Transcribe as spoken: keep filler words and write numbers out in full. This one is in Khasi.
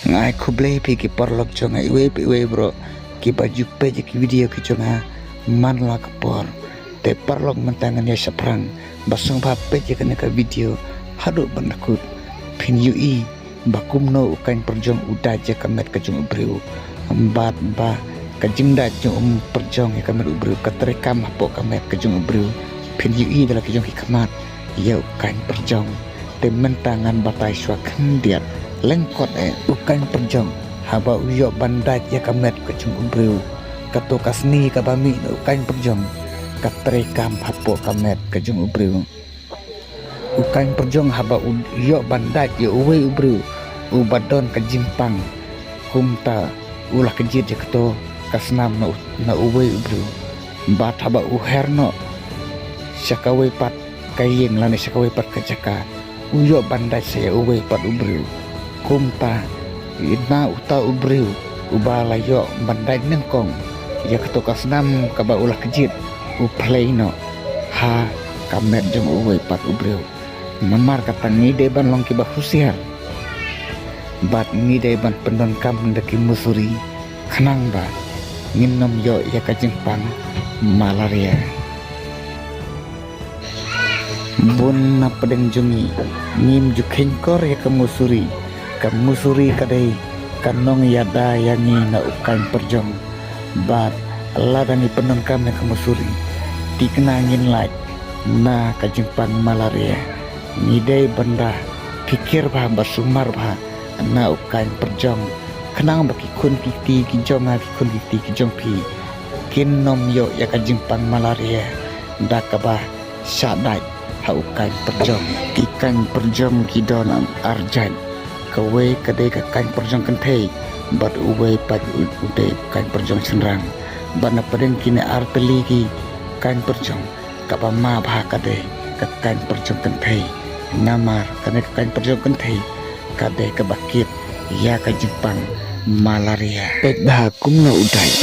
Nga ai khublei phi ki paralok jong nga iwei pa iwei bro, kiba ju peit ïa ki video ki jong nga man la ka por. Te paralok mynta ngan ïa shaphrang, ba sngewbha peit ïa kane ka video haduh ban da kut. Phin ïohi ba kumno u kaiñ pyrjong u dait ïa ka met ka jong u briew. Bad ba ka jingdait jong u pyrjong ïa ka met u briew ka treikam hapoh ka met ka jong u briew. Phin ïohi da la ki jong ki khmat ïa u kaiñ pyrjong. Te mynta ngan batai shuwa khyndiat lyngkot eh. U kaiñ pyrjong haba u ïoh ban dait ïa ka met ka jong u briew, kato ka sni kaba mih na u kaiñ pyrjong ka treikam hapoh ka met ka jong u briew. U kaiñ pyrjong haba u ïoh ban dait ïa uwei u briew uba don ka jingpang, kumta u la kjit ïa kato ka snam na u, na uwei u briew. Bad haba u her noh sha kawei pat ka ïing lane sha kawei pat ka jaka, u ïoh ban dait sa ïa uwei pat u briew. Kumta na uta u briew uba la ïoh ban dait nyngkong ïa kato ka snam kaba u la kjit, u phlei noh ha ka met jong uwei pat u briew. Namar kata ngi dei ban long kiba husiar bad ngi dei ban pyndonkam da ki musuri khnang ba ngin nym ïoh ïa ka jingpang malaria. Bun na pdeng jong ngi ngim ju kheiñkor ïa ka musuri. Ka musuri ka dei ka nongïada ïa ngi na u kaiñ pyrjong. Bad lada ngi pyndonkam ïa ka musuri, thikna ngin lait na ka jingpang malaria. Ngi dei ban da phikir bha bad sumar bha na u kaiñ pyrjong khnang ba ki khun ki kti ki jong nga, ki khun ki kti ki jong phi kin nym ïoh ïa ka jingpang malaria da kaba shah dait ha u kaiñ pyrjong. Ki kaiñ pyrjong ki don ar jait. Kawei ka dei ka kaiñ pyrjong kynthei bad uwei pat u dei u kaiñ pyrjong shynrang. Bad na pdeng kine ar tylli ki kaiñ pyrjong, kaba ma bha ka dei ka kaiñ pyrjong kynthei. Namar kane ka kaiñ pyrjong kynthei ka dei kaba kit ïa ka jingpang malaria. Peit bha kumno u dait.